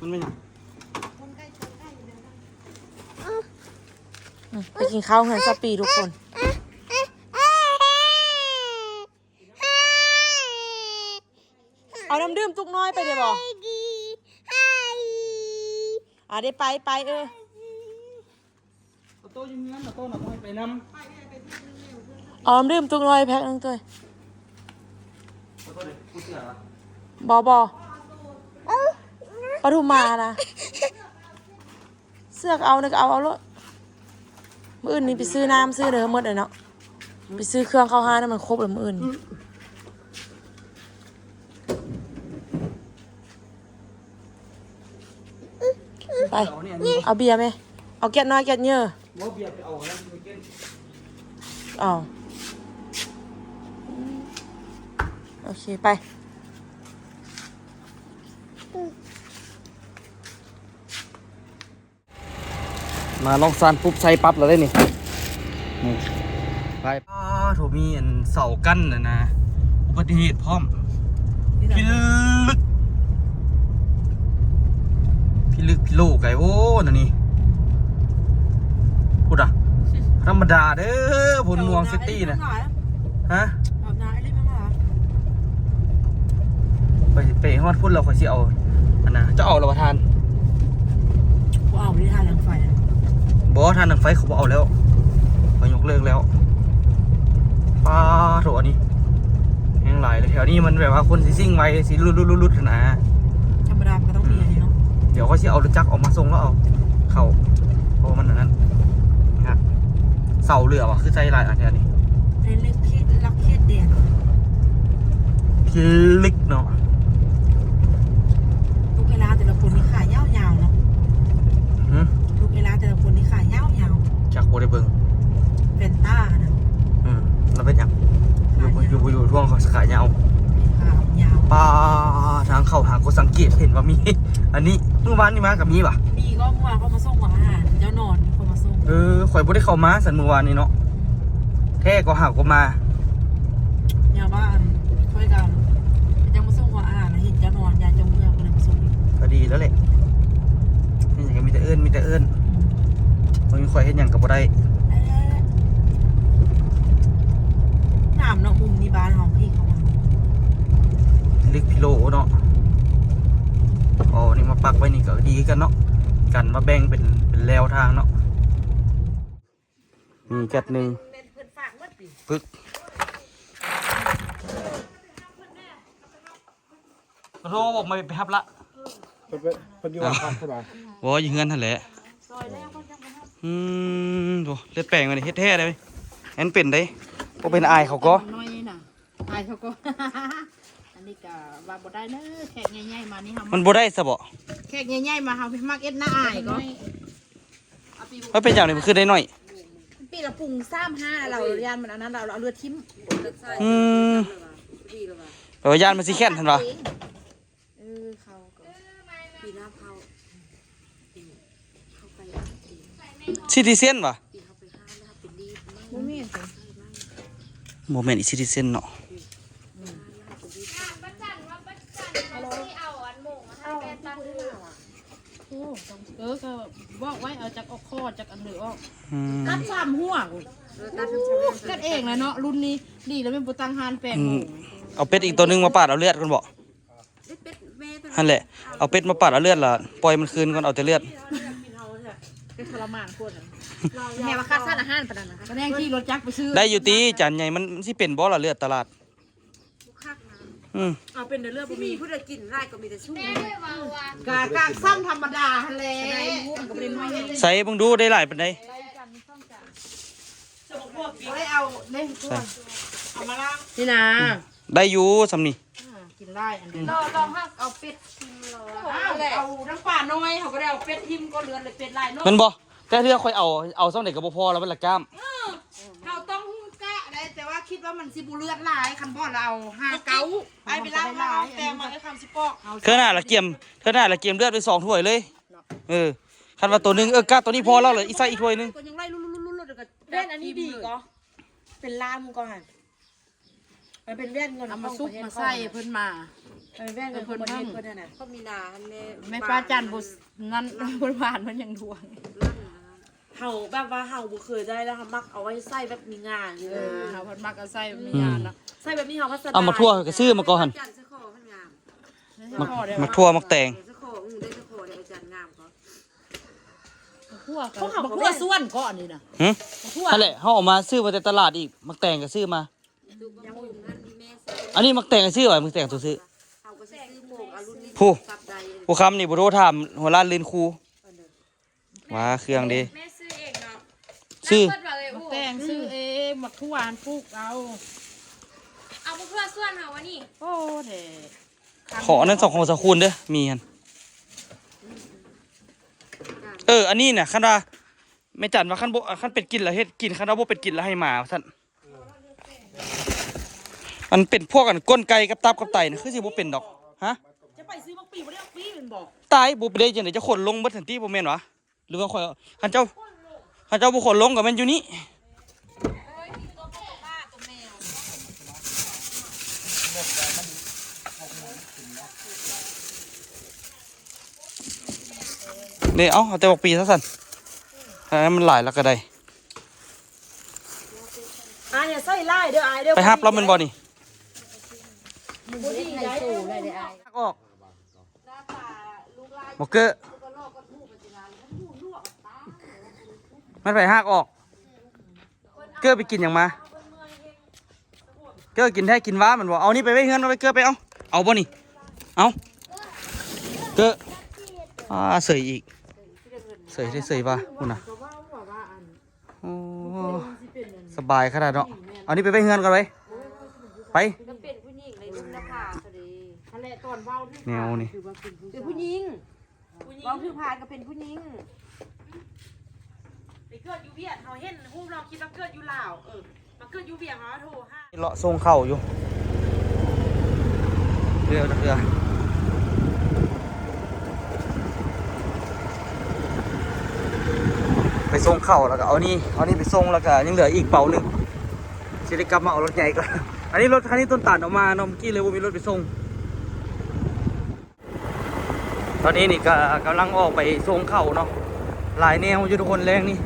ມັນແມ່ນຫຍັງ? ອືມ ໄປກິນເຂົ້າເຮືອນສາວປີທຸກຄົນ. ເອົານ້ຳດື່ມຕຸກນ້ອຍໄປໄດ້ບໍ່? ອາ ໄດ້ໄປ ໄປ ເອີ. ເອົາໂຕຢູ່ເຮືອນ ເອົາໂຕນະ ບໍ່ໃຫ້ໄປນຳ. ເອົານ້ຳດື່ມຕຸກນ້ອຍແພັກໜຶ່ງຕົວ. ເອົາໂຕເດ ຜູ້ເສືອຫວາ? ບໍ່ ບໍ່ ປະທຸມມານະ. ເສືອກະເອົາ ນີ້ກະເອົາ ເອົາໂລດ. ມື້ອື່ນນີ້ໄປຊື້ນ້ຳຊື້ເດີໝົດເລີຍເນາະ. ໄປຊື້ເຄື່ອງເຂົ້າຮ້ານໃຫ້ມັນຄົບເລີຍມື້ອື່ນ. ໄປ ເອົາເບຍແມ ເອົາແກ້ວນ້ອຍແກ້ວໃຫຍ່. ບໍ່ ເບຍໄປເອົາ ເອົາ ໂອເຄ ໄປ. ມາລອງຊານປຸບໃສ່ປັບແລ້ວເດ້ນີ້. ນີ້ ໄປ. ອ້າ ໂຖ ມີອັນເສົາກັ້ນຫັ້ນນະ ອຸບັດຕິເຫດພ້ອມ. ພິລຶກ ພິລຶກພິໂລໄກ ໂອ້ ນັ້ນນີ້ ພຸ້ນອະ ທຳມະດາເດີ ໂພນມ່ວງຊິຕີ້ນະ. ຮະ? ອາບນ້ຳອີ່ຫຼີມາລະ. ໄປ ໄປຮອດພຸ້ນແລ້ວຂ້ອຍຊິເອົາ ອັນນະ ເຈົ້າເອົາແລ້ວບໍ່ຖ່ານ? ບໍ່ເອົາເດ ຖ່ານດັງໄຟ. ບໍ່ ຖ່ານດັງໄຟເຂົາບໍ່ເອົາແລ້ວ ເຂົາຍົກເລີກແລ້ວ. ປາໂຖ ອັນນີ້ແຮງຫຼາຍເລີຍ. ແຖວນີ້ມັນແບບວ່າຄົນຊິຊິງໄວ ຊິຫຼຸດໆໆໆຫັ້ນນະ. ທຳມະດາມັນກະຕ້ອງມີອັນນີ້ເນາະ. ດຽວຂ້ອຍຊິເອົາລົດຈັກອອກມາສົ່ງແລ້ວເອົາເຂົ້າ ເພາະວ່າມັນອັນນັ້ນນະ. ເສົາເຫຼືອວ່າ ຄືໃສ່ຫຼາຍອັນແທ້ນີ້. ເປັນເລກເຂດ ຫຼັກເຂດແດນ ເລກເນາະ. ລູກເວລາແຕ່ລະຄົນນີ້ຂາຍາວໆເນາະ. ຫື? ລູກເວລາແຕ່ລະຄົນນີ້ຂາຍາວໆ. ຈັກ ບໍ່ໄດ້ເບິ່ງ. ແຟນຕ້ານະ. ອືມ ລາວເປັນຫຍັງ? ຢູ່ ຢູ່ ຢູ່ຊ່ວງຂາຍາວ. ຂາຍາວ. ປາ ທາງເຂົ້າຫາກໍສັງເກດເຫັນວ່າມີ ອັນນີ້ ມື້ວານນີ້ມາກໍມີຫວາ? ມີ ກໍເມື່ອເຂົາມາສົ່ງອາຫານ ເຈົ້ານອນເຂົາມາສົ່ງ. ເອີ ຂ້ອຍບໍ່ໄດ້ເຂົ້າມາຊັ້ນມື້ວານນີ້ເນາະ. ແທ້ກໍຫາກໍມາ. ຍາມວ່າ ອັນ ຂ້ອຍກໍຍັງມາສົ່ງອາຫານ ເຫັນເຈົ້ານອນ ຢ້ານເຈົ້າເມື່ອ ກໍເລີຍມາສົ່ງອີກ. ກໍດີແລ້ວແຫຼະ. ເຮັດຫຍັງກໍມີແຕ່ເອີ້ນ ມີແຕ່ເອີ້ນ. ອືມ ບໍ່ມີຂ້ອຍເຮັດຫຍັງກໍບໍ່ໄດ້. ເອີ ງາມເນາະ ມຸມນີ້ ບ້ານເຮົາພີກເຂົ້າມາ ເລກພິໂລເນາະ. ເອົານີ້ມາປັກໄວ້ນີ້ກໍດີຄືກັນເນາະ ກັນວ່າແບ່ງເປັນ ເປັນແລວທາງເນາະ. ມີແກັດໜຶ່ງ ປຶກ. ໂທບອກມາໄປຮັບລະ. ເພິ່ນ ເພິ່ນຢູ່ຫ້ອງພັກພຸ້ນຫວາ? ບໍ່ ຢູ່ເຮືອນຫັ້ນແຫຼະ. ອືມ ໂທ ເລືອດແປງມານີ້ ເຮັດແທ້ເດ້. ແມ່ນເປັນເດ້ ບໍ່ເປັນອາຍເຂົາກໍ ໜ້ອຍນະ ອາຍເຂົາກໍ. ອັນນີ້ກະວ່າບໍ່ໄດ້ເດີ ແຂກໃຫຍ່ໆມານີ້ເຮົາ ມັນບໍ່ໄດ້ຊະບໍ? ແຂກໃຫຍ່ໆມາເຮົາມັກເອັດໜ້າອາຍກໍ. ມັນເປັນຫຍັງນີ້ ມັນຄືໄດ້ໜ້ອຍ? ປີລະປຸງສາມຫ້າ ລາວຢ້ານມັນອັນນັ້ນ ລາວເອົາເລືອດຖິ້ມ. ອືມ ແປວ່າຢ້ານມັນຊິແຄ້ນຫັ້ນຫວາ? ເອີ ເຂົາກໍປີໜ້າເຂົາ ຊິຕິເຊັນຫວາ? ບໍ່ແມ່ນ ບໍ່ແມ່ນ ຊິຕິເຊັນເນາະ. ໂອ້ ເອີ ກໍບອກໄວ້ ເອົາຈັກອອກ ຂໍຈັກອັນເດີອອກ. ອືມ ຕັດສາມຫົວ. ເອີ ຕັດສາມຫົວ ກັນເອງແຫຼະເນາະ ລຸ້ນນີ້. ດີແລ້ວແມ່ນບໍ່ຕັ້ງຮ້ານແປດໂມງ. ອືມ ເອົາເປັດອີກໂຕໜຶ່ງມາປາດເອົາເລືອດກ່ອນບໍ? ຫັ້ນແຫຼະ ເອົາເປັດມາປາດເອົາເລືອດລະ ປ່ອຍມັນຄືນກ່ອນ ເອົາແຕ່ເລືອດ. ເປັນທໍລະມານໂພດ. ແມ່ວ່າຂາດສານອາຫານປານນັ້ນນະ ສະແດງຂີ່ລົດຈັກໄປຊື້. ໄດ້ຢູ່ຕິ ຈານໃຫຍ່ ມັນ ມັນຊິເປັນບໍ່ລະເລືອດຕະຫຼາດ? ບໍ່ຄັກນະ. ອືມ ເອົາເປັນເລືອດ ບໍ່ມີຜູ້ໃດກິນຫຼາຍ ກໍມີແຕ່ຊຸມ. ກະກາງຊ້ຳທຳມະດາຫັ້ນແຫຼະ. ໃສ່ເບິ່ງດູ ໄດ້ຫຼາຍປານໃດ? ບໍ່ໄດ້ເອົາເດ້ ເອົາມາລ້າງ. ນີ້ນະ ໄດ້ຢູ່ຊ່ຳນີ້. ອ່າ ກິນຫຼາຍອັນນີ້. ລອງ ລອງຫາເອົາເປັດຊິມລອງ. ອ້າວ ເອົາທັງປານ້ອຍ ເຮົາກໍໄດ້ເອົາເປັດຖິ້ມ ກໍເລືອດເລີຍ ເປັດຫຼາຍເນາະ. ແມ່ນບໍ່? ແຕ່ເທື່ອຂ້ອຍເອົາ ເອົາຊ່ຳໃດກໍບໍ່ພໍລະ ມັນລະກ້າມ. ເອີ ເຮົາຕ້ອງຮູ້ກະໄດ້ ແຕ່ວ່າຄິດວ່າມັນຊິບໍ່ເລືອດຫຼາຍ ຄັນບໍ່ລະເອົາຫ້າເກົ້າ. ໄປ ໄປລ້າງມາ ແປງມາ ເອີ ຄຳຊິປອກ. ເທື່ອໜ້າລະກຽມ ເທື່ອໜ້າລະກຽມເລືອດໄປສອງຖ້ວຍເລີຍ. ເນາະ ເອີ ຄັນວ່າໂຕໜຶ່ງ ເອີ ກະໂຕນີ້ພໍລະ ອີກໃສ່ອີກຖ້ວຍໜຶ່ງ. ກໍຍັງໄລ່ລຸດໆໆ ແວ່ນອັນນີ້ດີກໍ ເປັນລ້າມກໍຫັ້ນ. ມັນເປັນແວ່ນເງິນ ເອົາມາຊຸກມາໃສ່ເພິ່ນມາ. ເອີ ແບ່ງໃຫ້ຄົນເຮັດເພິ່ນຫັ້ນນະ ເຂົາມີນາຫັ້ນແຫຼະ ແມ່ນປ້າຈັນບໍ່ນັ້ນ ບໍ່ຫວານ ເພິ່ນຍັງທວງ. ເຮົາແບບວ່າເຮົາບໍ່ເຄີຍໄດ້ ແລ້ວເຮົາມັກເອົາໄວ້ໃສ່ແບບມີງາຢູ່ ເອີ ເຮົາເພິ່ນມັກເອົາໃສ່ແບບມີງາເນາະ ໃສ່ແບບນີ້ເຮົາພັດສະດາ ເອົາໝາກຖົ່ວກະຊື້ມາກ່ອນຫັ້ນ ຈັນສະຂໍເພິ່ນງາມ ໝາກຖົ່ວ ໝາກຖົ່ວ ໝາກແຕງ ສະຂໍ ອື ໄດ້ສະຂໍ ໄດ້ອາຈານງາມກໍ ໝາກຖົ່ວກະ ໝາກຖົ່ວສວນກໍອັນນີ້ນະ ຫື ໝາກຖົ່ວ ຫັ້ນແຫຼະ ເຮົາເອົາມາຊື້ມາແຕ່ຕະຫຼາດອີກ ໝາກແຕງກະຊື້ມາ ອັນນີ້ໝາກແຕງກະຊື້ຫວາ ໝາກແຕງໂຕຊື້ ຜູ້ ຜູ້ຄຳນີ້ບໍ່ໂທຖາມຫົວລ້ານລື່ນຄູ ວ່າເຄື່ອງເດ້ ແມ່ຊື້ເອງເນາະ ຊື້ ໝາກແຕງຊື້ເອງ ໝາກຖົ່ວຫັ້ນປູກເອົາ ເອົາໝາກຖົ່ວສວນເຮົາອັນນີ້ ໂອ້ແທ້ ຂໍອັນນັ້ນສອງຂອງສາຄູນເດີ ມີຫັ້ນ ເອີ ອັນນີ້ນະ ຄັນວ່າ ແມ່ຈັນວ່າ ຄັນບໍ່ ຄັນເປັດກິນລະເຮັດກິນ ຄັນວ່າບໍ່ເປັດກິນລະໃຫ້ໝາ ວ່າຊັ້ນ ມັນເປັນພວກອັນກົ້ນໄກ່ກັບຕັບກັບໄຕນະ ຄືຊິບໍ່ເປັນດອກ ຮະ ຈະໄປຊື້ໝາກປີບໍ່ໄດ້ໝາກປີແມ່ນບໍ່ ຕາຍ ບໍ່ໄດ້ຈັ່ງໃດ ເຈົ້າຂົນລົງເບິດຫັ້ນຕິ ບໍ່ແມ່ນຫວາ ຫຼືວ່າຂ້ອຍ ຄັນເຈົ້າ ຄັນເຈົ້າບໍ່ຂົນລົງກໍແມ່ນຢູ່ນີ້ ເດ້ ເອົາ ເອົາແຕ່ໝາກປີຊະຊັ້ນ ໃຫ້ມັນຫຼາຍລະກະໄດ້ ອ້າຍ ຢ່າໃສ່ຫຼາຍເດີອ້າຍເດີ ໄປຮັບລາວແມ່ນບໍ່ນີ້ ບໍ່ດີໄດ໋ ອອກ ບໍ່ເກີ ມັນໄປຮາກອອກ ເກີໄປກິນຫຍັງມາ ເກີກິນແທ້ກິນຫວາແມ່ນບໍ່ ເອົານີ້ໄປໄວ້ເຮືອນ ເອົາໄປເກີໄປ ເອົາ ເອົາບໍ່ນີ້ ເອົາ ເກີ ອ່າ ເສີຍອີກ ເສີຍແທ້ເສີຍຫວາ ພຸ້ນນະ ໂອ້ ສະບາຍຂະໜາດເນາະ ເອົານີ້ໄປໄວ້ເຮືອນກ່ອນໄວ້ ໄປ ກໍເປັນຜູ້ຍິງໃນລຸງນະພາຊະເດ ຫັ້ນແຫຼະ ຕອນເວົ້າຖືກ ແນວນີ້ ຄືວ່າເປັນຜູ້ຍິງ ເວົ້າຖືກພາດກໍເປັນຜູ້ຍິງ ໄປເກີດຢູ່ຫວຽດ ເຮົາເຫັນຮູບລາວຄິດວ່າເກີດຢູ່ລາວ ເອີ ມາເກີດຢູ່ຫວຽດ ເຮົາໂທຫາ ເລາະສົ່ງເຂົ້າຢູ່ ເຮືອ ເຮືອ ໄປສົ່ງເຂົ້າ ແລ້ວກໍເອົານີ້ ເອົານີ້ໄປສົ່ງ ແລ້ວກໍຍັງເຫຼືອອີກເປົາໜຶ່ງ ຊິໄດ້ກັບມາເອົາລົດໃຫຍ່ກ່ອນ ອັນນີ້ລົດຄັນນີ້ຕົ້ນຕານເອົາມາເນາະ ເມື່ອກີ້ເລີຍບໍ່ມີລົດໄປສົ່ງ ຕອນນີ້ນີ້ກໍກຳລັງອອກໄປສົ່ງເຂົ້າເນາະ ຫຼາຍແນວຢູ່ທຸກຄົນແລງນີ້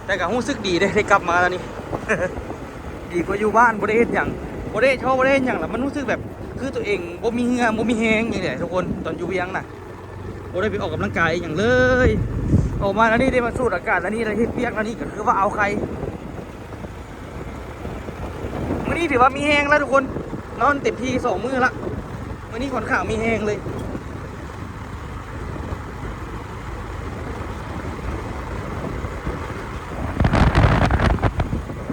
ແຕ່ກໍຮູ້ສຶກດີເດ້ ໄດ້ກັບມາແລ້ວນີ້ ດີກວ່າຢູ່ບ້ານ ບໍ່ໄດ້ເຮັດຫຍັງ ບໍ່ໄດ້ເຮັດ ບໍ່ໄດ້ເຮັດຫຍັງ ແລ້ວມັນຮູ້ສຶກແບບ ຄືຕົວເອງບໍ່ມີເຫື່ອບໍ່ມີແຮງນີ້ແຫຼະທຸກຄົນ ຕອນຢູ່ວຽງນະ ບໍ່ໄດ້ໄປອອກກຳລັງກາຍອີ່ຫຍັງເລີຍ ອອກມາແນວນີ້ໄດ້ມາສູດອາກາດແນວນີ້ ໄດ້ເຮັດວຽກແນວນີ້ ກໍຄືວ່າເອົາໄຂ່ ມື້ນີ້ຖືວ່າມີແຮງແລ້ວທຸກຄົນ ນອນເຕັມທີ່ສອງມື້ລະ ມື້ນີ້ຂ້ອນຂ້າງມີແຮງເລີຍ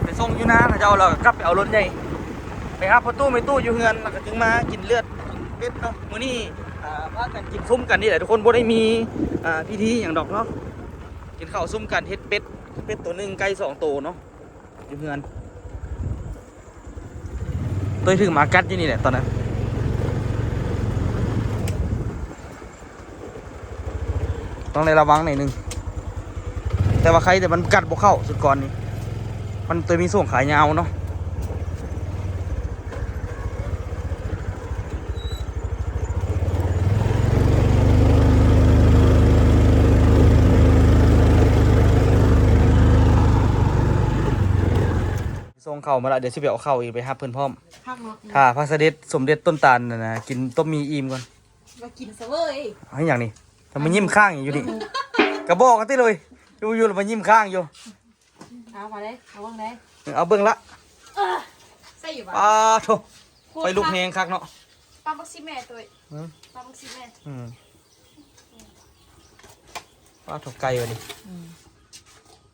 ໄປສົ່ງຢູ່ນາເຂົາເຈົ້າ ແລ້ວກໍກັບໄປເອົາລົດໃຫຍ່ ໄປຮັບພໍ່ຕູ້ແມ່ຕູ້ຢູ່ເຮືອນ ແລ້ວກໍຈຶ່ງມາກິນເລືອດເປັດເນາະ ມື້ນີ້ ອ່າ ພາກັນກິນຊຸມກັນນີ້ແຫຼະທຸກຄົນ ບໍ່ໄດ້ມີ ອ່າ ພິທີຫຍັງດອກເນາະ ກິນເຂົ້າຊຸມກັນ ເຮັດເປັດ ເປັດໂຕໜຶ່ງ ໄກ່ສອງໂຕເນາະ ຢູ່ເຮືອນ ໂຕຍຖືກໝາກັດຢູ່ນີ້ແຫຼະຕອນນັ້ນ ຕ້ອງໄດ້ລະວັງໜ້ອຍໜຶ່ງ ແຕ່ວ່າໄຄແຕ່ມັນກັດບໍ່ເຂົ້າ ຊຸດກ່ອນນີ້ ມັນໂຕຍມີສ່ວງຂາຍາວເນາະ. ສົ່ງເຂົ້າມາລະ ດຽວຊິໄປເອົາເຂົ້າອີກ ໄປຮັບເພິ່ນພ້ອມ ຖ້າພະສະເດັດສົມເດັດຕົ້ນຕານນັ້ນນະ ກິນຕົ້ມໝີ່ອີ່ມກ່ອນ ວ່າກິນຊະເວີຍ ເຮັດຫຍັງນີ້ ແລ້ວມາຍິ້ມຄ້າງຢູ່ນີ້ ກະບອກກັນຕິເລີຍ ຢູ່ໆ ແລ້ວມາຍິ້ມຄ້າງຢູ່ ເອົາມາເດ້ ເອົາເບິ່ງເດ້ ເອົາເບິ່ງລະ ເອີ ໃສ່ຢູ່ບໍ່ ປາໂທ້ ໄຟລຸກແຮງຄັກເນາະ ປາບັກຊິແມ່ໂຕຍ ຫືມ ປາບັກຊິແມ່ ອືມ ປາໂທ້ ໄກ່ວະນີ້ ອືມ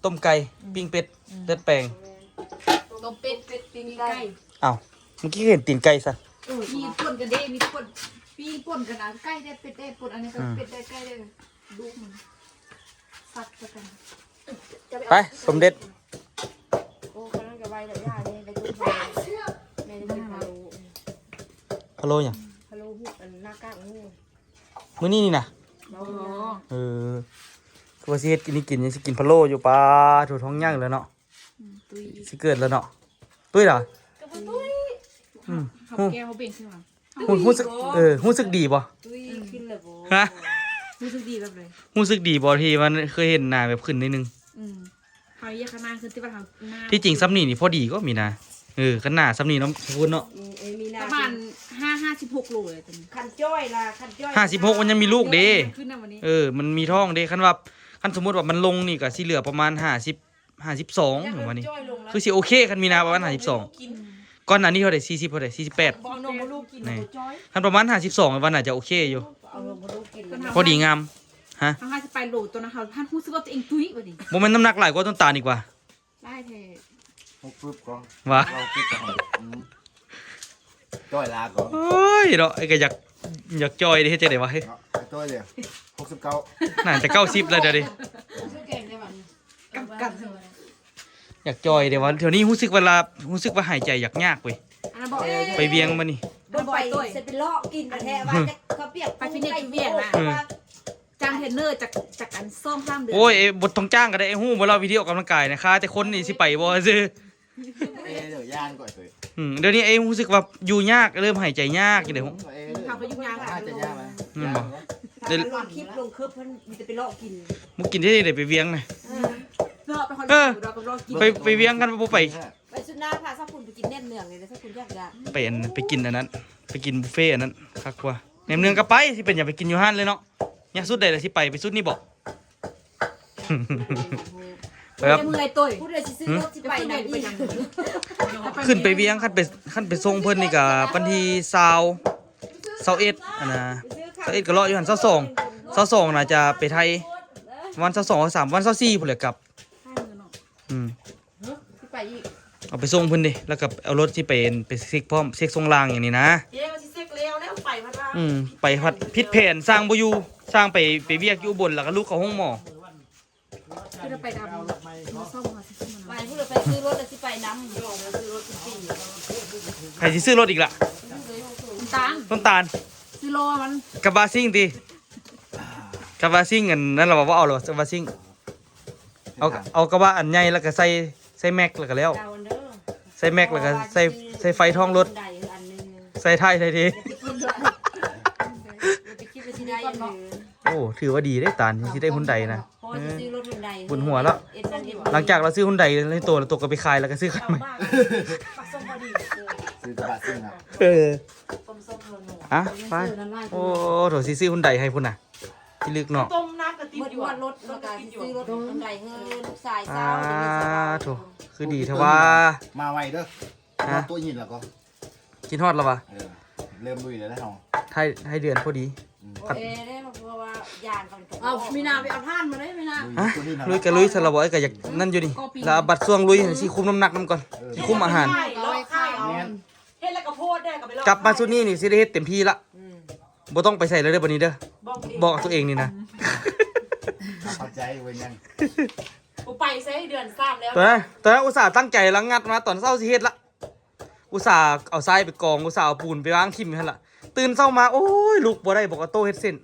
ຕົ້ມໄກ່ ອືມ ປີ້ງເປັດ ອືມ ເລືອດແປງ ຕົ້ມເປັດ ປີ້ງໄກ່ ອ້າວ ເມື່ອກີ້ເຫັນຕີນໄກ່ຊະ ເອີ ມີຄົນກັນເດ້ ມີຄົນປີ້ງປົນກັນນະ ໄກ່ແດ່ເປັດແດ່ປົນ ອັນນີ້ກໍ ອືມ ເປັດແດ່ໄກ່ແດ່ ດູມັນ ສັບຊະກັນ ໄປ ສົມເດັດ ໂອ້ ຄັນນັ້ນກໍໄວແລ້ວ ຢ່າເດ້ ໄດ້ຕົ້ມພະໂລ້ ແມ່ໄດ້ກິນພະໂລ້ ພະໂລ້ຫຍັງ ພະໂລ້ຫູ ອັນໜ້າກາກໝູ ມື້ນີ້ນີ້ນະ ອໍ ເອີ ຄືວ່າຊິເຮັດອັນນີ້ກິນ ຍັງຊິກິນພະໂລ້ຢູ່ ປາໂທ້ ທ້ອງໃຫຍ່ແລ້ວເນາະ ອືມ ຕຸ້ຍ ຊິເກີດແລ້ວເນາະ ຕຸ້ຍລະ ກໍບໍ່ຕຸ້ຍ ອືມ ເຂົາແກ້ວເຮົາເບັງຂຶ້ນມາ ຮູ້ ຮູ້ສຶກ ເອີ ຮູ້ສຶກດີບໍ່? ຕຸ້ຍຂຶ້ນແລ້ວບໍ່? ຮະ? ຮູ້ສຶກດີແບບໃດ? ຮູ້ສຶກດີບໍ່ທີ່ມັນເຄີຍເຫັນໜ້າແບບຂຶ້ນໜ້ອຍໜຶ່ງ? ອືມ ເຮົາຢາກຂະໜາດຄືທີ່ວ່າເຮົາໜ້າ ທີ່ຈິງສ່ຳນີ້ນີ້ພໍດີກໍມີນາ. ເອີ ຄັນໜ້າສ່ຳນີ້ເນາະ ສະພຸນເນາະ ເອີ ມີນາ ປະມານຫ້າ ຫ້າສິບຫົກໂລເລີຍຕອນນີ້. ຄັນຈ້ອຍລະ ຄັນຈ້ອຍ ຫ້າສິບຫົກມັນຍັງມີລູກເດ້. ເອີ ມັນມີທ້ອງເດ້. ຄັນວ່າ ຄັນສົມມຸດວ່າມັນລົງນີ້ກໍຊິເຫຼືອປະມານຫ້າສິບ ຫ້າສິບສອງປະມານນີ້ ຄືຊິໂອເຄ. ຄັນມີນາປະມານຫ້າສິບສອງ ກ່ອນໜ້ານີ້ເທົ່າໃດ? ສີ່ສິບ ເທົ່າໃດ? ສີ່ສິບແປດ ນີ້. ຄັນປະມານຫ້າສິບສອງວ່າໜ້າຈະໂອເຄຢູ່ ພໍດີງາມ. ຮະ? ເຮົາຊິໄປໂລຕົວນັ້ນ ເຮົາຮູ້ສຶກວ່າຕົວເອງຕຸ້ຍບັດນີ້. ບໍ່ແມ່ນນ້ຳໜັກຫຼາຍກວ່າຕົ້ນຕານອີກວ່າ? ຫຼາຍແທ້. ຫົກສິບກວ່າ ວ່າ ເກົ້າສິບກວ່າ ອືມ ຈ້ອຍລາກວ່າ. ໂອ້ຍເນາະ ໄອ້ກໍຢາກ ຢາກຈ່ອຍເດ້ ເຮັດຈັ່ງໃດວະເຮີ້ຍ? ເນາະ ໄປໂຕຍເດ ຫົກສິບເກົ້າ ໜ້າຈະເກົ້າສິບແລ້ວດຽວນີ້. ກຳກັນ ຢາກຈ່ອຍເດ້ວ່າ ດຽວນີ້ຮູ້ສຶກເວລາ ຮູ້ສຶກວ່າຫາຍໃຈຢາກຍາກເວີຍ. ອັນນັ້ນບໍ່? ໄປວຽງມານີ້ ບໍ່ໄປໂຕຍ ຊິໄປເລາະກິນແທ້ໆ ວ່າຈະເຂົ້າປຽກ ໄປຟິດເນສຢູ່ວຽງນະ ອືມ ຈ້າງເທຣນເນີຈັກ ຈັກອັນ ສອງສາມເດືອນ. ໂອ້ຍ ບໍ່ຕ້ອງຈ້າງກໍໄດ້. ຮູ້ບໍ່ລະ ວິດີໂອອອກກຳລັງກາຍນະ ຄາແຕ່ຄົນນີ້ຊິໄປບໍ່ຊື່. ເອີ ຢ້ານກ່ອຍເລີຍ. ອືມ ດຽວນີ້ໄອ້ຮູ້ສຶກວ່າຢູ່ຍາກ ເລີ່ມຫາຍໃຈຍາກຢູ່ເດ້. ເຮົາກໍຢູ່ຍາກ ຫາຍໃຈຍາກນະ ແມ່ນບໍ່? ລົງຄລິບລົງຄລິບເພິ່ນມີແຕ່ໄປເລາະກິນ ບໍ່ກິນທີ່ໃດໄປວຽງນະ. ເອີ ເນາະ ໄປຄອນໂດ ເອີ ເລາະກິນ ໄປ ໄປວຽງກັນບໍ່ໄປ. ໄປສຸດໜ້າພາສາວປຸນໄປກິນແໜມເໜືອງນີ້ ແຕ່ສາວປຸນຢາກຢາກ ໄປອັນ ໄປກິນອັນນັ້ນ ໄປກິນບຸບເຟອັນນັ້ນຄັກກວ່າ. ແໜມເໜືອງກໍໄປ ຊິເປັນຫຍັງ ໄປກິນຢູ່ຮ້ານເລີຍເນາະ. ຍາກສຸດໃດລະ ຊິໄປ ໄປສຸດນີ້ບໍ່? ໄປແບບ ເມື່ອຍໂຕຍ ຜູ້ໃດຊິຊື້ລົດຊິໄປນຳອີກ ຂຶ້ນໄປວຽງ. ຄັນໄປ ຄັນໄປສົ່ງເພິ່ນນີ້ກໍວັນທີຊາວ ຊາວເອັດ ອັນນະ ຊາວເອັດກໍເລາະຢູ່ຫັ້ນ. ຊາວສອງ ຊາວສອງໜ້າຈະໄປໄທ ປະມານຊາວສອງ ຊາວສາມ ປະມານຊາວສີ່ພຸ້ນແຫຼະກັບ. ອືມ ຊິໄປອີກ ເອົາໄປສົ່ງເພິ່ນເດ້ ແລ້ວກໍເອົາລົດຊິໄປ ໄປເຊັກພ້ອມ ເຊັກຊ່ວງລ່າງຫຍັງນີ້ນະ. ເອີ ຊິເຊັກແລ້ວ ແລ້ວໄປພັດວ່າ ອືມ ໄປພັດຜິດແຜນ ຊ່າງບໍ່ຢູ່ ຊ່າງໄປ ໄປວຽກຢູ່ອຸບົນ ແລ້ວກໍລູກເຂົ້າໂຮງໝໍ. ຄືໄປດຳ ມາສ້ອມເຮົາຊິຂຶ້ນມາ ໄປພຸ້ນລະ ໄປຊື້ລົດລະ ຊິໄປນຳ. ໃຜຊິຊື້ລົດອີກລະ? ຕົ້ນຕານ ຕົ້ນຕານ ຊື້ລໍ້ມັນ ກັບບາຊິງຕິ ກັບບາຊິງ. ອັນນັ້ນລະວ່າບໍ່ເອົາລະ ກັບບາຊິງ. ເອົາ ເອົາກະບະອັນໃຫຍ່ ແລ້ວກະໃສ່ ໃສ່ແມັກ ແລ້ວກະແລ້ວ ໃສ່ແມັກ ແລ້ວກະໃສ່ ໃສ່ໄຟທ້ອງລົດ ໃສ່ທ້າຍໄດ້ເດ້. ໂອ້ ຖືວ່າດີເດ້ຕານ ຊິໄດ້ຮຸນໄດນະ. ເອີ ບຸນຫົວແລ້ວ ຫຼັງຈາກລາວຊື້ຮຸນໄດໃນໂຕ ແລ້ວໂຕກໍໄປຂາຍ ແລ້ວກໍຊື້ຄັນໃໝ່. ຊື້ກະບະຊິງນະ. ເອີ ອ່ະ ໄປ ໂອ້ ໂຖ ຊິຊື້ຮຸນໄດໃຫ້ພຸ້ນນະ. ທີ່ລຶກເນາະ ຕົ້ມນ້ຳກະຕິດຢູ່ ໝົດລົດ ແລ້ວກະຊິຊື້ລົດໃດເຮີ ລູກຊາຍເຊົາ ອ່າ ໂຖ ຄືດີແທ້ວ່າ. ມາໄວເດີ ຮະ ມາໂຕະຫີນແລ້ວກໍ ຄິດຮອດແລ້ວວ່າ ເອີ ເລີ່ມລຸຍແລ້ວເຮົາ ທ້າຍ ທ້າຍເດືອນພໍດີ. ອືມ ເອີ ເພາະວ່າຢານເຂົາ ເອົາ ມີນາໄປເອົາຖ່ານມາເດ້ ມີນາ ລຸຍໂຕະຫີນ ລຸຍກະລຸຍຊະລະບໍ່ ເອີ ກະຢາກນັ້ນຢູ່ນີ້ ລະບັດຊ່ວງລຸຍຊິຄຸມນ້ຳໜັກນຳກ່ອນ ເອີ ຊິຄຸມອາຫານ ເອົາໄວ້ຂາຍ ເອົາ ແມ່ນ ເຮັດແລ້ວກໍໂພດເດີ ກໍໄປເລາະ ກັບມາຊຸດນີ້ນີ້ຊິໄດ້ເຮັດເຕັມທີ່ລະ. ອືມ ບໍ່ຕ້ອງໄປໃສແລ້ວເດີບັດນີ້ເດີ ບອກເອງ ບອກຕົວເອງນີ້ນະ. ເຂົ້າໃຈເວີຍຍັງ ບໍ່ໄປໃສ ເດືອນສາມແລ້ວ. ຕອນນັ້ນ ຕອນນັ້ນອຸດສ່າຕັ້ງໃຈລະ ງັດມາຕອນເຊົ້າຊິເຮັດລະ ອຸດສ່າເອົາຊາຍໄປກອງ ອຸດສ່າເອົາປູນໄປວາງຖິ້ມຫັ້ນລະ. ຕື່ນເຊົ້າມາ ໂອ້ຍ ລຸກບໍ່ໄດ້ ບອກອາໂຕ້ເຮັດເສັ້ນ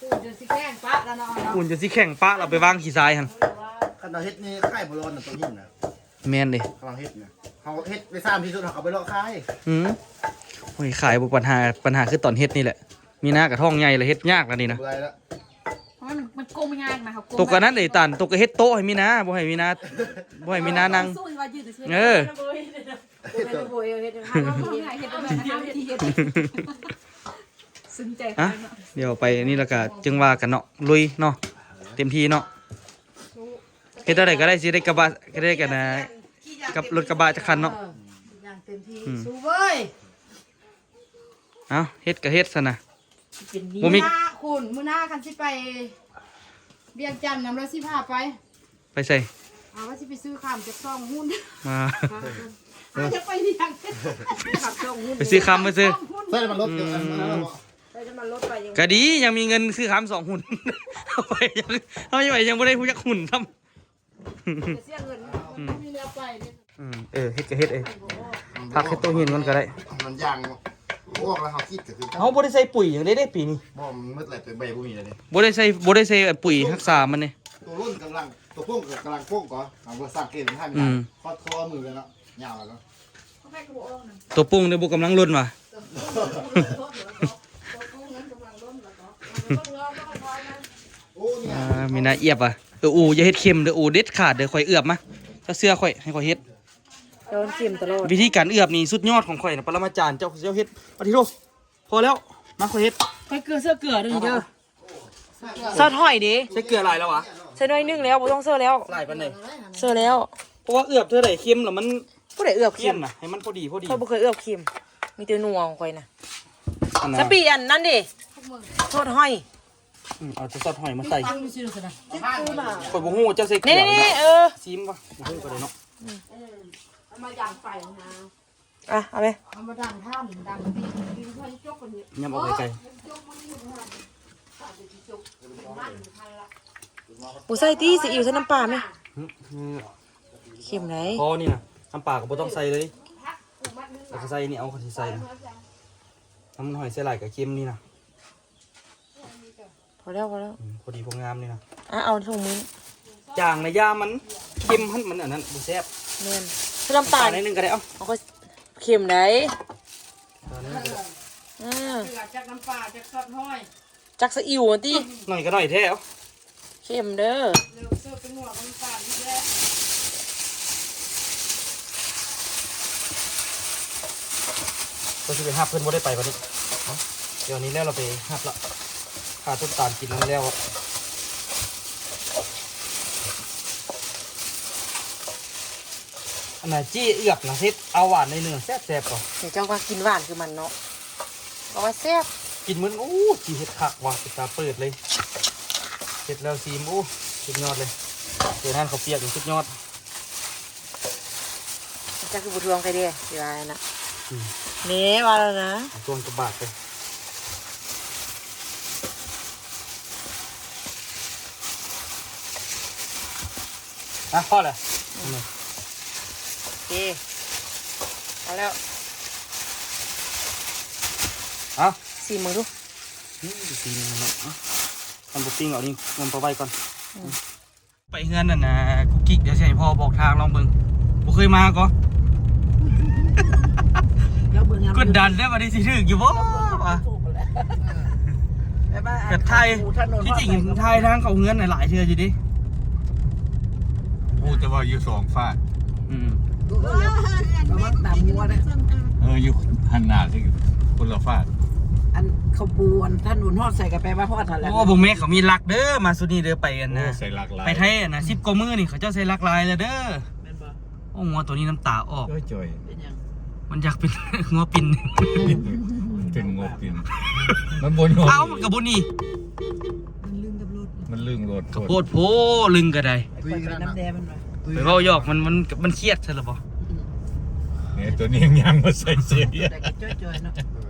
ປູນຈົນຊິແຂງປະລະເນາະ ປູນຈົນຊິແຂງປະລະ ໄປວາງຂີ້ຊາຍຫັ້ນ. ຄັນເຮົາເຮັດນີ້ຂາຍບໍ່ລອດນະ ໂຕະຫີນນະ. ແມ່ນເດ້ ເຮົາເຮັດນະ ເຮົາເຮັດໄປສາມສີ່ຊຸດ ເຮົາກໍໄປເລາະຂາຍ. ອືມ ໂອ້ຍ ຂາຍບໍ່ ປັນຫາ ປັນຫາຄືຕອນເຮັດນີ້ແຫຼະ ມີນາກະທ້ອງໃຫຍ່ລະ ເຮັດຍາກລະນີ້ນະ. ບໍ່ໄດ້ລະ ເພາະວ່າມັນ ມັນກົ້ມຍາກນະ ເຮົາກົ້ມ ຕົກອັນນັ້ນເດ້ຕານ ຕົກກະເຮັດໂຕະໃຫ້ມີນາ ບໍ່ໃຫ້ມີນາ ບໍ່ໃຫ້ມີນານັ່ງ. ເອີ ເຮັດ ເຮັດ ສົນໃຈ ອ່ະ ເນາະ ດຽວໄປນີ້ລະກະຈຶ່ງວ່າກັນເນາະ ລຸຍເນາະ ເຕັມທີ່ເນາະ. ເຮັດແນວໃດກໍໄດ້ ຊິໄດ້ກະບະ ກໍໄດ້ກັນນະ ກັບລົດກະບະຈັກຄັນເນາະ. ເອີ ຢ່າງເຕັມທີ່ ອືມ ສູ້ເວີຍ. ເອົ້າ ເຮັດກໍເຮັດຊັ້ນນະ ບໍ່ມີ ມື້ໜ້າ ຄຸນ ມື້ໜ້າຄັນຊິໄປວຽງຈັນນຳ ລາວຊິພາໄປ. ໄປໃສ? ເອົາ ວ່າຊິໄປຊື້ຄຳຈັກສອງຫຸ້ນ. ອ່າ ເອົາ ຢາກໄປວຽງ ໄປຊື້ຄຳ ໄປຊື້ ໃຊ້ນ້ຳມັນລົດ ອືມ ໃຊ້ນ້ຳມັນລົດໄປ ກະດີ ຍັງມີເງິນຊື້ຄຳສອງຫຸ້ນ. ເຮົາໄປຍັງ ເຮົາຍັງ ໄປຍັງບໍ່ໄດ້ຮູ້ຈັກຫຸ້ນຊ້ຳ. ເສຍເງິນ ອືມ ບໍ່ມີແນວໄປເດ້. ອືມ ເອີ ເຮັດກໍເຮັດເອີຍ ພັກເຮັດໂຕະຫີນກ່ອນກໍໄດ້. ມັນຢ່າງບໍ່ອອກແລ້ວ ເຮົາຄິດກໍຄື ເຮົາບໍ່ໄດ້ໃສ່ປຸ໋ຍຫຍັງເດ້ ເດ້ປີນີ້. ບໍ່ ມັນໝົດແລ້ວ ແຕ່ໃບບໍ່ມີແລ້ວເດ້. ບໍ່ໄດ້ໃສ່ ບໍ່ໄດ້ໃສ່ປຸ໋ຍຮັກສາມັນເດ້. ໂຕລົ້ນກຳລັງ ໂຕໂປ່ງກໍກຳລັງໂປ່ງກໍ ເອົາບໍ່ສັງເກດມັນໃຫ້ມັນ ອືມ ຮອດຂໍ້ມືແລ້ວເນາະ ຍາວແລ້ວເນາະ. ໂຕໂປ່ງນີ້ບໍ່ກຳລັງລົ້ນວ່າ ອ່າ ມີໜ້າອຽບວ່າ ເອີ ໂອ້ ຢ່າເຮັດເຄັມເດີ ໂອ້ ເດັດຂາດເດີ ຂ້ອຍເອືອບມາ ເຈົ້າເຊື່ອຂ້ອຍ ໃຫ້ຂ້ອຍເຮັດ ເຈົ້າເຄັມຕະຫຼອດ ວິທີການເອືອບນີ້ສຸດຍອດຂອງຂ້ອຍນະ ປະລະມາຈານ ເຈົ້າ ເຈົ້າເຮັດ ປະຕິໂທ ພໍແລ້ວ ມາ ຂ້ອຍເຮັດ ຂ້ອຍເກືອເຊື່ອເກືອເດີນີ້ເດີ ເຊີດຫອຍເດ້ ໃສ່ເກືອຫຼາຍແລ້ວຫວາ? ໃສ່ໜ້ອຍໜຶ່ງແລ້ວ ບໍ່ຕ້ອງເຊີແລ້ວ ຫຼາຍປານໃດ? ເຊີແລ້ວ ເພາະວ່າເອືອບເທື່ອໃດເຄັມລະມັນ ຜູ້ໃດເອືອບເຄັມ ເຄັມນະ ໃຫ້ມັນພໍດີ ພໍດີ ຂ້ອຍບໍ່ເຄີຍເອືອບເຄັມ ມີແຕ່ນົວຂອງຂ້ອຍນະ ອັນນະ ສະປີອັນນັ້ນເດ້ ເຊີດຫອຍ ອືມ ເອົາແຕ່ເຊີດຫອຍມາໃສ່ ຂ້ອຍບໍ່ຮູ້ເຈົ້າໃສ່ເກືອ ນີ້ໆໆ ເອີ ຊີມວະ ບໍ່ຮູ້ກໍໄດ້ເນາະ ອືມ ເອົາມາດັງໄຟນະ ອ່ະ ເອົາໄປ ເອົາມາດັງທ່ານ ດັງຕີນ ຕີນໃສ່ຈົກກັນນີ້ ຍຳອອກໄກໆ ບໍ່ໃສ່ຕິ ຊີອິ້ວໃສ່ນ້ຳປາແມ ຫື ເຄັມໃດ ພໍນີ້ນະ ນ້ຳປາກໍບໍ່ຕ້ອງໃສ່ເລີຍ ແລ້ວກໍໃສ່ນີ້ ເອົາ ຄັນຊິໃສ່ນະ ນ້ຳມັນຫອຍໃສ່ຫຼາຍກໍເຄັມນີ້ນະ. ພໍແລ້ວ ພໍແລ້ວ ອືມ ພໍດີພໍງາມນີ້ນະ ອ່ະ ເອົາຖົງມື ຈາງນະ ຢ່າມັນເຄັມຫັ້ນ ມັນອັນນັ້ນບໍ່ແຊບ ແມ່ນ ໃສ່ນ້ຳຕານໜ້ອຍໜຶ່ງກໍໄດ້ ເອົາ ເອົາ ຂ້ອຍເຄັມໃດ ເອີ ຈັກນ້ຳປາ ຈັກຊອດຫອຍ ຈັກສະອິ້ວຫັ້ນຕິ ໜ້ອຍກໍໜ້ອຍແທ້ ເອົາ ເຄັມເດີ ເລີ່ມເສີບເປັນຫົວນ້ຳຕານອີກແລ້ວ ກໍຊິໄປຮັບເພິ່ນບໍ່ໄດ້ໄປບັດນີ້ ດຽວນີ້ແລ້ວລາວໄປຮັບລະ ຂ້າຕົ້ນຕານກິນນັ້ນແລ້ວ ອັນນະ ຈີ້ເອືອບນະ ເຮັດເອົາຫວານໜ້ອຍໜຶ່ງ ແຊບໆ ບໍ່ ເຈົ້າວ່າກິນຫວານຄືມັນເນາະ ເອົາວ່າແຊບ ກິນມື້ ໂອ້ ຈີ້ເຮັດຄັກວ່າ ເປັນຕາເປີດເລີຍ ເຮັດແລ້ວຊີມ ໂອ້ ສຸດຍອດເລີຍ ເຮັດນັ້ນເຂົ້າປຽກນີ້ສຸດຍອດ ເຈົ້າຄືບໍ່ທວງໃຜເດ້ ຊິວ່າຫັ້ນນະ ອືມ ແນ່ ວ່າແລ້ວນະ ທວງກັບບາດເລີຍ. ອ່ະ ພໍແລ້ວ ອືມ ໂອເຄ ພໍແລ້ວ ເອົາ ຊີມເບິ່ງດູ ອືມ ຊີມເນາະ ເອົາ ຄັນບໍ່ປີ້ງເອົານີ້ ມັນໄປໄວ້ກ່ອນ ອືມ ໄປເຮືອນນັ້ນນະ ກຸກກິກ ດຽວຊິໃຫ້ພໍ່ບອກທາງລອງເບິ່ງ ບໍ່ເຄີຍມາກໍ ແລ້ວເບິ່ງ ກົດດັນເດ້ບັດນີ້ ຊິຖືກຢູ່ບໍ່ວະ ແບບວ່າ ແບບຖ່າຍ ທີ່ຈິງຖ່າຍທາງເຂົ້າເຮືອນຫຼາຍເທື່ອຢູ່ເດ້ ຮູ້ແຕ່ວ່າຢູ່ສອງຟາກ ອືມ ເອີ ຢູ່ຫັ້ນໜ້າ ທີ່ຄົນລະຟາກ ອັນເຂົາປູອັນຖະໜົນຮອດໃສກໍແປວ່າຮອດຫັ້ນແຫຼະ ໂອ້ ບໍ່ແມ່ນ ເຂົາມີຫຼັກເດີ ມາຊຸດນີ້ເດີ ໄປອັນນະ ໂອ້ ໃສ່ຫຼັກຫຼາຍ ໄປໄທອັນນະ ສິບກວ່າມື້ນີ້ ເຂົາເຈົ້າໃສ່ຫຼັກຫຼາຍແລ້ວເດີ ແມ່ນບໍ່? ໂອ້ ງົວໂຕນີ້ນ້ຳຕາອອກ ໂອ້ຍ ຈ່ອຍ ເປັນຫຍັງ? ມັນຢາກເປັນງົວປິ່ນ ເປັນງົວປິ່ນ ມັນບໍ່ຍອມ ເອົ້າ ມັນກໍບໍ່ໜີ ມັນລຶ້ງກັບລົດ ມັນລຶ້ງລົດ ກະໂພດໂພ ລຶ້ງກໍໄດ້ ໄປນຳແດ່ມັນວ່າ ໄປເວົ້າຫຍອກ ມັນ ມັນ ມັນຄຽດຊັ້ນລະບໍ່? ອືມ ນີ້ ໂຕນີ້ຍັງຍ່າງມາໃສ່ເສຍ ໂຕໃດກໍຈ່ອຍໆເນາະ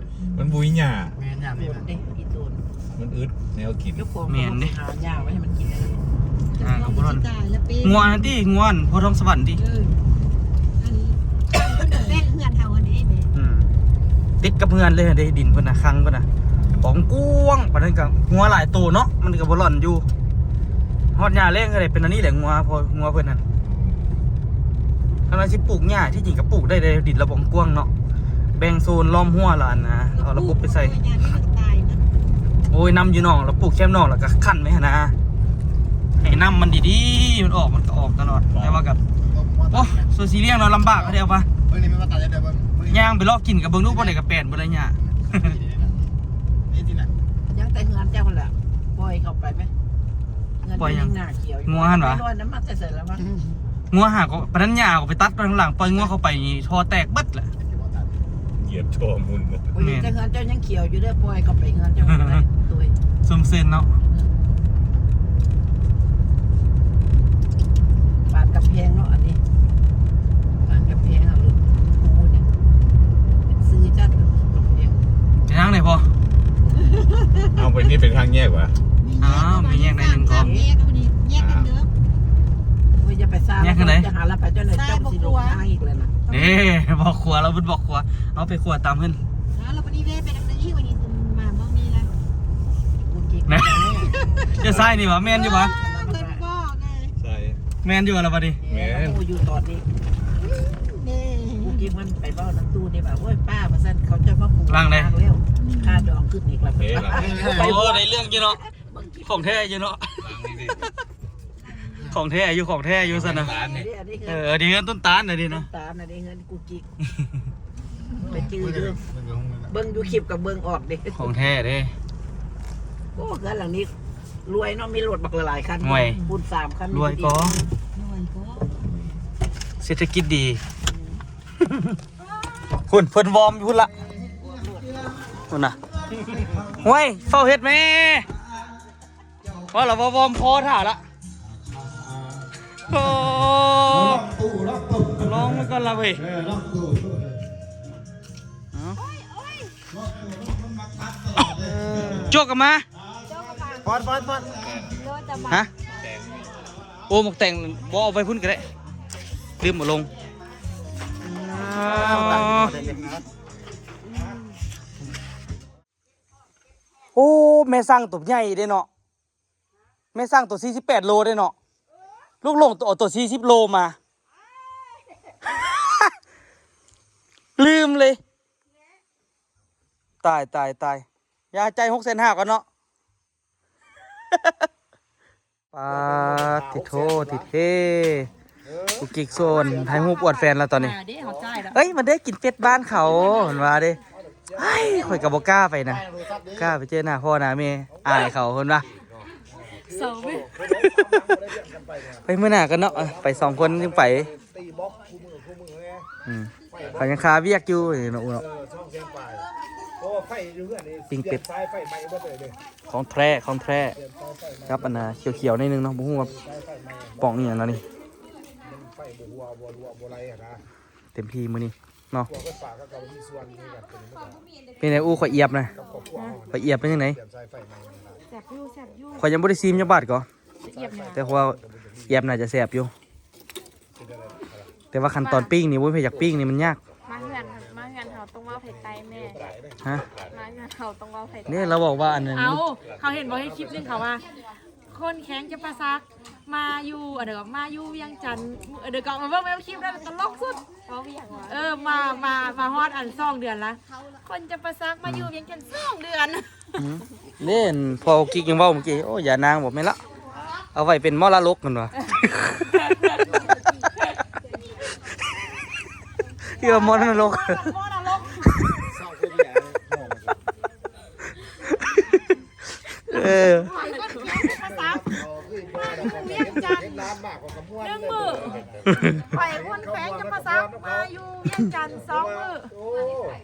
ມັນບໍ່ມີຫຍ້າ ແມ່ນຫຍ້າມີນະ ເດ້ ອີໂຕນ ມັນອຶດແນວກິນ ແມ່ນເດ້ ຫາຫຍ້າໄວ້ໃຫ້ມັນກິນ ອ່າ ກໍບໍ່ທັນ ງົວຫັ້ນຕິ ງົວຫັ້ນ ໂພທອງສະຫວັນຕິ ເອີ ອັນ ເປັນເຮືອນເຮົາອັນນີ້ແມ່ ອືມ ຕິດກັບເຮືອນເລີຍເດ້ ດິນເພິ່ນນະ ຄັງເພິ່ນນະ ປອງກວ້າງ ປານນັ້ນກໍງົວຫຼາຍໂຕເນາະ ມັນກໍບໍ່ລ່ອນຢູ່ ຮອດຍາມແລ້ງກໍໄດ້ເປັນອັນນີ້ແຫຼະ ງົວ ເພາະງົວເພິ່ນນັ້ນ ຄັນວ່າຊິປູກຫຍ້າ ທີ່ຈິງກໍປູກໄດ້ເດ້ ດິນລະບອງກວ້າງເນາະ ແບ່ງໂຊນລ້ອມຮົ້ວລະອັນນະ ເອົາລະບົບໄປໃສ່ ໂອ້ຍ ນຳຢູ່ໜອງ ລະປູກແຄມໜອງ ລະກະຂັ້ນໄວ້ຫັ້ນນະ ໃຫ້ນ້ຳມັນດີໆ ມັນອອກ ມັນກໍອອກຕະຫຼອດ ແຕ່ວ່າກໍ ໂອ້ ສ່ວນຊິລ້ຽງເນາະ ລຳບາກເດ້ ເອົາປະ ຍ່າງໄປເລາະກິນກໍເບິ່ງດູ ບ່ອນໃດກໍແປນເບິດແລ້ວຫຍ້າ ຍັງແຕ່ເຮືອນເຈົ້າຫັ້ນແຫຼະ ປ່ອຍເຂົ້າໄປໄໝ? ເຮືອນ ປ່ອຍຫຍັງ? ໜ້າຂຽວຢູ່ ງົວຫັ້ນຫວາ? ໄປລອຍນ້ຳມັນແຕ່ໃສລະວະ? ອືມ ງົວຫາກໍປານນັ້ນ ຫຍ້າກໍໄປຕັດໄວ້ຂ້າງຫຼັງ ປ່ອຍງົວເຂົ້າໄປນີ້ ທໍ່ແຕກເບິດແຫຼະ ຢຽບທໍ່ໝຸ່ນເບິດ ໂອ້ຍ ແມ່ນ ແຕ່ເຮືອນເຈົ້າຍັງຂຽວຢູ່ເດີ ປ່ອຍເຂົ້າໄປເຮືອນເຈົ້າ ໂອ້ຍ ຊຸ່ມເຊັນເນາະ ອືມ ບານກຳແພງເນາະ ອັນນີ້ ບານກຳແພງ ເອົາລົດປູນີ້ ເປັນຊື່ຈັດ ກຳແພງ ໄປທາງໃດພໍ່? ເອົາ ໄປນີ້ເປັນທາງແຍກຫວາ? ອ້າວ ມີແຍກໃນໜຶ່ງກໍ ແຍກກັນເດີ ໂອ້ຍ ຢ່າໄປຊ້າ ແຍກທາງໃດ? ຈະຫາລະໄປເຈົ້າໜ້ອຍ ເຈົ້າຊິຫຼົງທາງອີກແລ້ວນະ ເດ້ ບອກຂົວ ລາວເພິ່ນບອກຂົວ ເອົາໄປຂົວຕາມເພິ່ນ ອ້າວ ແລ້ວບັດນີ້ເວໄປທາງໃດອີກ? ບັດນີ້ມາມອງນີ້ລະ ຈະຊ້າຍນີ້ຫວາ? ແມ່ນຢູ່ຫວາ? ເອີ ເພິ່ນບອກໄງ ໃຊ່ ແມ່ນຢູ່ລະບັດນີ້ ແມ່ນ ໂອ້ ຢູ່ຕອນນີ້ ເດ້ ກູກິ ມັນໄປເວົ້ານຳຕູ້ນີ້ວ່າ ໂອ້ຍ ປ້າ ວ່າຊັ້ນ ເຂົາຈະມາປູກ ຫຼັງໃດ ທາງແລ້ວ ຄ່າດອງຂຶ້ນອີກລະ ເອີ ໂອ້ ໄດ້ເລື່ອງຢູ່ເນາະ ຂອງແທ້ຢູ່ເນາະ ຂອງແທ້ຢູ່ ຂອງແທ້ຢູ່ຊັ້ນນະ ອັນນີ້ ເອີ ອັນນີ້ເຮືອນຕົ້ນຕານ ອັນນີ້ນະ ຕົ້ນຕານ ອັນນີ້ເຮືອນກຸກກິກ ໄປຈື່ເດີ ເບິ່ງຢູ່ຄລິບກໍເບິ່ງອອກເດ້ ຂອງແທ້ເດ້ ໂອ້ ເຮືອນຫຼັງນີ້ລວຍເນາະ ມີລົດບັກຫຼາຍໆຄັນ ໂອ້ຍ ບຸນສາມຄັນ ລວຍກໍ ລວຍກໍ ເສດຖະກິດດີ ພຸ້ນ ເພິ່ນວອມຢູ່ພຸ້ນລະ ພຸ້ນນະ ໂອ້ຍ ເຝົ້າເຮັດແມ້ ວ່າລະວ່າວອມຄໍຖ້າລະ ໂອ້ ລອງໄວ້ກ່ອນລະເວີຍ ເອີ ລອງດູ ເອົາ ໂຈກກັບມາ ປອດ ປອດ ປອດ ຮະ ໂອ້ ໝາກແຕງ ບໍ່ ເອົາໄວ້ພຸ້ນກໍໄດ້ ລືມເອົາລົງ ໂອ້ ແມ່ຊ້າງໂຕໃຫຍ່ເດ້ເນາະ ແມ່ຊ້າງໂຕສີ່ສິບແປດໂລເດ້ເນາະ ລູກຫຼວງໂຕ ເອົາໂຕສີ່ສິບໂລມາ ລືມເລີຍ ຕາຍ ຕາຍ ຕາຍ ຢ່າໃຈຫົກແສນຫ້າກ່ອນເນາະ ປາດ ຕິດໂທ ຕິດເທ ກຸກກິກໂຊນ ຖ່າຍຮູບອວດແຟນແລ້ວຕອນນີ້ ເອີຍ ມາເດີ ກິນເປັດບ້ານເຂົາ ເພິ່ນວ່າເດ້ ເອີຍ ຂ້ອຍກໍບໍ່ກ້າໄປນະ ກ້າໄປເຈີໜ້າພໍ່ໜ້າແມ່ ອາຍເຂົາ ເພິ່ນວ່າ ໄປມື້ໜ້າກັນເນາະ ໄປສອງຄົນຈຶ່ງໄປ ອືມ ຂ້ອຍຍັງຄາວຽກຢູ່ນີ້ເນາະ ອູ້ເນາະ ເອີ ສອງແສນປາຍ ເພາະວ່າໄຟຢູ່ເຮືອນນີ້ ປີ້ງເປັດ ປ່ຽນສາຍໄຟໃໝ່ເບິດເລີຍເດ້ ຂອງແທ້ ຂອງແທ້ ຈັບອັນນ່າຂຽວໆໜ້ອຍໜຶ່ງເນາະ ບໍ່ຮູ້ວ່າປ່ອງອີ່ຫຍັງແລ້ວນີ້ ມັນໄຟບໍ່ຮົ່ວ ບໍ່ຮົ່ວ ບໍ່ໄຫຼຫັ້ນນະ ເຕັມທີ່ມື້ນີ້ເນາະ ພວກໄຟຟ້າເຂົາກໍມີສ່ວນຄືກັນ ເປັນໄດ ອູ້ ຂ້ອຍອຽບນະ ກັບຄອບຄົວເຮົາ ຂ້ອຍອຽບເປັນຈັ່ງໃດ ປ່ຽນສາຍໄຟໃໝ່ ແຊບຢູ່ ແຊບຢູ່ ຂ້ອຍຍັງບໍ່ໄດ້ຊີມຈັກບາດກໍ ຊິອຽບແນວໃດ ແຕ່ວ່າອຽບໜ້າຈະແຊບຢູ່ ແຕ່ວ່າຂັ້ນຕອນປີ້ງນີ້ ໂອ້ຍ ໃຜຢາກປີ້ງນີ້ມັນຍາກ ມາເຮືອນ ມາເຮືອນເຮົາຕ້ອງເວົ້າໄທໃຕ້ແມ່ ຮະ ມາເຮືອນເຮົາຕ້ອງເວົ້າໄທໃຕ້ ນີ້ລາວບອກວ່າອັນນັ້ນ ເອົາ ເຂົາເຫັນບໍ່ ເຫັນຄລິບໜຶ່ງເຂົາວ່າ ຄົນແຂວງຈຳປາສັກມາຢູ່ ອັນເດີ ມາຢູ່ວຽງຈັນ ເອີ ດຽວກໍມາເບິ່ງແມ່ນຄລິບນັ້ນ ຕະຫຼົກສຸດ ເວົ້າຫຍັງວະ ເອີ ມາ ມາ ມາຮອດອັນສອງເດືອນລະ ຄົນຈຳປາສັກມາຢູ່ວຽງຈັນສອງເດືອນ ອືມ ເດ້ ພໍ່ກິກຍັງເວົ້າເມື່ອກີ້ ໂອ້ ຢ່ານາງ ບໍ່ແມ່ນລະ ເອົາໄວ້ເປັນມໍລະດົກຫັ້ນວ່າ ເອີ ມໍລະດົກ ມໍລະດົກ ເອີ ຂ້ອຍຄົນແຂວງຈຳປາສັກ ມາຢູ່ວຽງຈັນໜຶ່ງມື້ ຂ້ອຍຄົນແຂວງຈຳປາສັກ ມາຢູ່ວຽງຈັນສອງມື້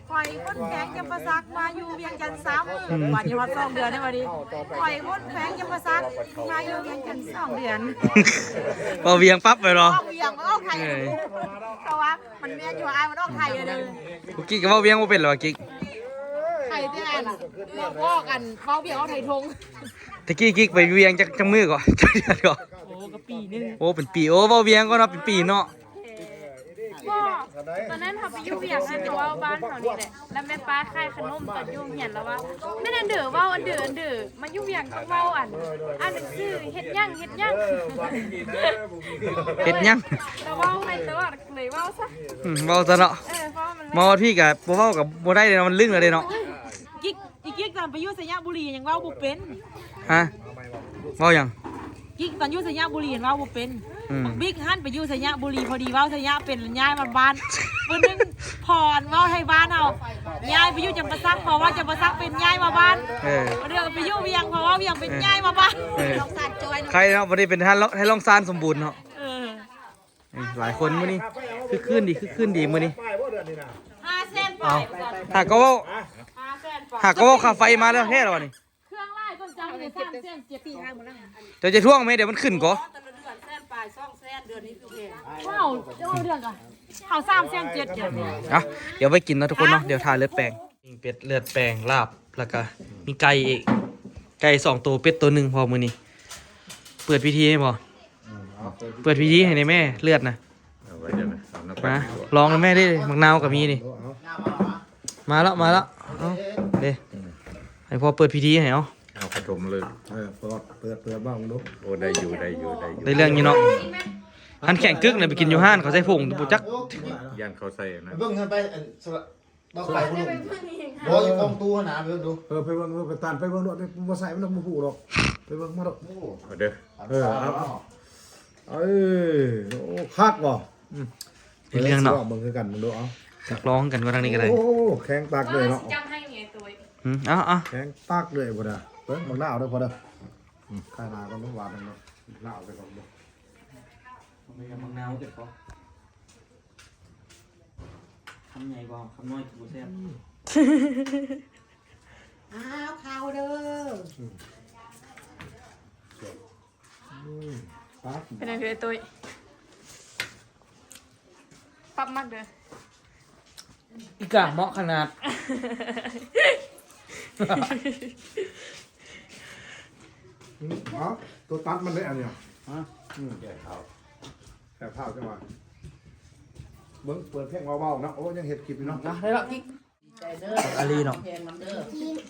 ຂ້ອຍຄົນແຂວງຈຳປາສັກ ມາຢູ່ວຽງຈັນສາມມື້ ບາດນີ້ຮອດສອງເດືອນແລ້ວ ບາດນີ້ ຂ້ອຍຄົນແຂວງຈຳປາສັກ ມາຢູ່ວຽງຈັນສອງເດືອນ ເວົ້າວຽງປັບເລີຍເນາະ ເວົ້າວຽງ ເວົ້າໄທ ເອີ ເພາະວ່າມັນແມ່ນຢູ່ ອ້າຍມັນອອກໄທເດີ ກຸກກິກກໍເວົ້າວຽງບໍ່ເປັນລະວ່າກິກ ໄທແຕ່ອັນ ເອື້ອງອອກອັນ ເວົ້າວຽງອອກໄທທົ່ງ ແຕ່ກີ້ກິກໄປວຽງຈັກ ຈັກມື້ກໍ ຈັກເດືອນກໍ ໂອ້ ກໍປີໜຶ່ງ ໂອ້ ເປັນປີ ໂອ້ ເວົ້າວຽງກໍເນາະ ເປັນປີເນາະ ບໍ່ ຕອນນັ້ນເຮົາໄປຢູ່ວຽງ ເຮົາກໍເວົ້າບ້ານເຮົານີ້ແຫຼະ ແລ້ວແມ່ປ້າຂາຍຂະໜົມຕອນຢູ່ໂຮງຮຽນ ລາວວ່າ ແມ່ນອັນເດີເວົ້າ ອັນເດີ ອັນເດີ ມາຢູ່ວຽງຕ້ອງເວົ້າອັນ ອ່ານໜັງສື ເຮັດຫຍັງ ເຮັດຫຍັງ ເຮັດຫຍັງ ລາວເວົ້າໃຫ້ຕະຫຼອດ ເລີຍເວົ້າຊະ ອືມ ເວົ້າຊະເນາະ ເອີ ເວົ້າມັນ ມາຮອດພີ້ກໍບໍ່ເວົ້າກໍບໍ່ໄດ້ເດເນາະ ມັນລຶ້ງແລ້ວເດເນາະ ກິກ ອີກິກຕອນໄປຢູ່ໄຊຍະບູລີຍັງເວົ້າບໍ່ເປັນ ຮະ ເວົ້າຫຍັງ? ກິກຕອນຢູ່ໄຊຍະບູລີເວົ້າບໍ່ເປັນ ອືມ ບັກບິກຫັ້ນໄປຢູ່ໄຊຍະບູລີ ພໍດີເວົ້າໄຊຍະເປັນ ຍ້າຍມາບ້ານ ມື້ໜຶ່ງພໍເວົ້າໄທບ້ານເຮົາ ຍ້າຍໄປຢູ່ຈຳປາສັກ ພໍເວົ້າຈຳປາສັກເປັນ ຍ້າຍມາບ້ານ ເອີ ເດີ ໄປຢູ່ວຽງ ພໍເວົ້າວຽງເປັນ ເອີ ຍ້າຍມາບ້ານ ເອີ ໃຄເນາະ ບໍ່ໄດ້ເປັນທ່ານ ໃຫ້ລອງຊານສົມບູນເນາະ ເອີ ນີ້ຫຼາຍຄົນມື້ນີ້ ຄຶກຄື້ນດີ ຄຶກຄື້ນດີມື້ນີ້ ຫ້າແສນປາຍ ເອົາ ຫາກໍເວົ້າ ຫ້າແສນປາຍ ຫາກໍເວົ້າຄ່າໄຟມາແລ້ວແທ້ລະວະນີ້ ເຄື່ອງຫຼາຍຕົ້ນຈັກນີ້ ສາມແສນເຈັດ ເຈົ້າຈະທວງແມ່ ດຽວມັນຂຶ້ນກໍ ແຕ່ລະເດືອນແສນປາຍ ສອງແສນ ເດືອນນີ້ຄືແພງ ເຮົາເຈົ້າເດືອນກະ ເຮົາສາມແສນເຈັດ ດຽວນີ້ ອ່ະ ດຽວໄວ້ກິນເນາະທຸກຄົນເນາະ ດຽວຖ້າເລືອດແປງ ປີ້ງເປັດ ເລືອດແປງ ລາບ ແລ້ວກະມີໄກ່ອີກ ໄກ່ສອງໂຕ ເປັດໂຕໜຶ່ງ ພໍມື້ນີ້ ເປີດພິທີໃຫ້ບໍ່? ເປີດພິທີໃຫ້ແດ່ແມ່ ເລືອດນະ ເອົາໄວ້ເດີ ມາລອງນຳແມ່ເດ້ ໝາກນາວກໍມີນີ້ ມາແລ້ວ ມາແລ້ວ ເອົາເດ້ ໃຫ້ພໍ່ເປີດພິທີໃຫ້ ເອົາ ເອົາຂະຖົມເລີຍ ເອີ ເປີດ ເປີດ ເປີດເບິ່ງດູ ໂອ້ ໄດ້ຢູ່ ໄດ້ຢູ່ ໄດ້ຢູ່ ໄດ້ເລື່ອງຢູ່ເນາະ ຫັ້ນແຂງກຶກນະ ໄປກິນຢູ່ຮ້ານເຂົາໃສ່ຜົງບໍ່ຈັກ. ຢ້ານເຂົາໃສ່ນະ. ເບິ່ງຫັ້ນໄປ ອັນສະ ດອກໄຟບໍ່ລົງ. ບໍ່ ຢູ່ກອງຕູ້ຫັ້ນນະ ໄປເບິ່ງດູ. ເອີ ໄປເບິ່ງ ເອີ ໄປຕານ ໄປເບິ່ງໂລດ. ບໍ່ໃສ່ມັນບໍ່ຮູ້ດອກ. ໄປເບິ່ງມາໂລດ. ໂອ້ ເດີ. ເອີ ເອົາ ເອົາ. ເອີ ໂອ້ ຄັກບໍ່? ອືມ ເລື່ອງເນາະ. ເບິ່ງຄືກັນ ເບິ່ງດູ. ເອົາ ຢາກລອງຄືກັນວ່າທາງນີ້ກໍໄດ້. ໂອ້ ແຂງຕັກເລີຍເນາະ. ອືມ ເອົາ ເອົາ ແຂງຕັກເລີຍບໍ່ດາ. ເບິ່ງບັກນາວເດີພໍ່ເດີ. ອືມ ໄຂ່ນາກໍບໍ່ຫວານເນາະ. ນາວໃສ່ກ່ອນບໍ່. ບັກນາວເກັບບໍ່? ຄຳໃຫຍ່ບໍ່? ຄຳນ້ອຍກໍບໍ່ແຊບ. ອ້າວ ເຂົ້າເດີ. ອືມ ອືມ ປັບ ເປັນຫຍັງຄືໄອ້ຕຸ້ຍ? ປັບມັກເດີ. ອີກາເໝາະຂະໜາດ. ອືມ ເອົາ ຕົວຕັດມັນເດ້ອັນນີ້. ຮະ? ອືມ ແກ່ເຂົ້າ ແກ່ເຂົ້າຈັ່ງວ່າ. ເບິ່ງ ເປີດເພງເບົາໆເນາະ. ໂອ້ ຍັງເຮັດຄລິບຢູ່ເນາະ. ນະ ໄດ້ລະ. ອາລີເນາະ. ແພງນຳເດີ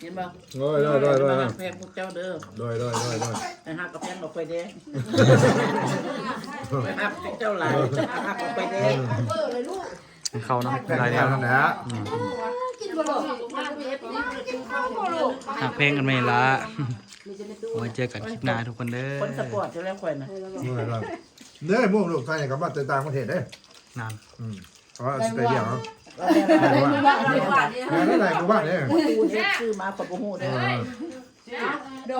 ເຫັນບໍ່? ໂດຍ ໂດຍ ໂດຍ ໂດຍ ແພງພວກເຈົ້າເດີ. ໂດຍ ໂດຍ ໂດຍ ໂດຍ. ໃຫ້ຮັກກັບແພງກັບຂ້ອຍເດ້. ໃຫ້ຮັກພວກເຈົ້າຫຼາຍ ໃຫ້ຮັກກັບຂ້ອຍເດ້. ເຂົ້າເນາະ ແພງ ຫຼາຍແລ້ວ ແພງນັ້ນແຫຼະ. ອືມ ຮັກແພງກັນແມ່ນລະ. ໄວ້ເຈີກັນຄລິບໜ້າທຸກຄົນເດີ. ຄົນສະປອດຢູ່ແລ້ວຂ້ອຍນະ. ໂດຍ ໂດຍ ເດ້ ໝວກລູກໄທກັບມາແຕ່ຕ່າງປະເທດເດ້. ນັ້ນ ອືມ ເອົາ ອາສະຕຣາເລຍເນາະ. ແມ່ນຫຼາຍໝູ່ບ້ານເດ້. ຜູ້ເຮັດຊື້ມາຂ້ອຍບໍ່ຮູ້ເດ້. ເອີ.